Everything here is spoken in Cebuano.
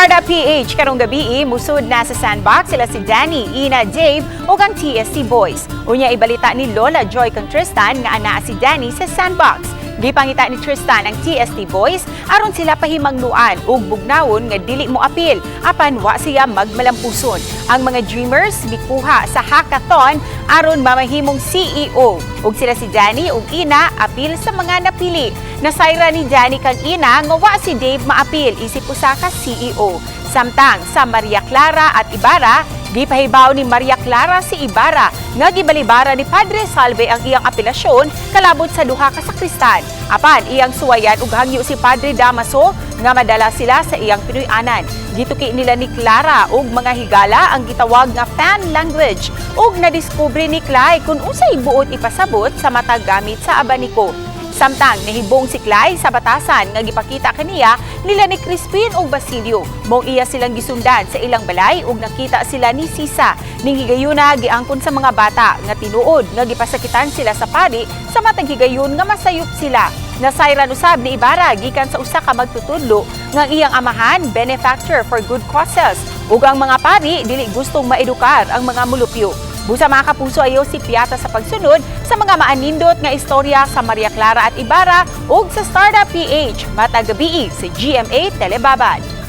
Startup PH karong gabii, musud na sa sandbox sila si Danny, Ina, Dave ug ang TST Boys. Unya ibalita ni Lola Joy kang Tristan nga anaa si Danny sa sandbox. Gipangita ni Tristan ang TST Boys aron sila pahimangnuan ug bugnawon nga dili mo apil apan wa siya magmalampuson. Ang mga Dreamers mikuha sa hackathon aron mamahimong CEO ug sila si Danny ug Ina apil sa mga napili. Nasayra ni Danny kang Ina nga wa si Dave maapil isip usa ka CEO. Samtang sa Maria Clara at Ibarra, gipahibaw ni Maria Clara si Ibarra nga gibalibara ni Padre Salve ang iyang apelasyon kalabot sa duha ka sakristan. Apan iyang suwayan ug hangyo si Padre Damaso nga madala sila sa iyang Pinoy-anan. Gituki nila ni Clara og mga higala ang gitawag nga fan language ug nadiskubre ni Clay kung unsay buot ipasabot sa matag gamit sa abaniko. Samtang nahibong si Clay sa batasan nga gipakita kaniya nila ni Crispin ug Basilio. Mong iya silang gisundan sa ilang balay ug nakita sila ni Sisa. Ning higayuna, giangkon sa mga bata nga tinuod nga gipasakitan sila sa pari sa matag higayon nga masayop sila. Nasayran usab ni Ibarra gikan sa usa ka magtutudlo nga ang iyang amahan benefactor for good causes ug ang mga pari dili gustong maedukar ang mga mulupyo. Busa, mga kapuso, ayaw sipyata sa pagsunod sa mga maanindot nga istorya sa Maria Clara at Ibarra ug sa Startup PH matag gabii sa GMA Telebabad.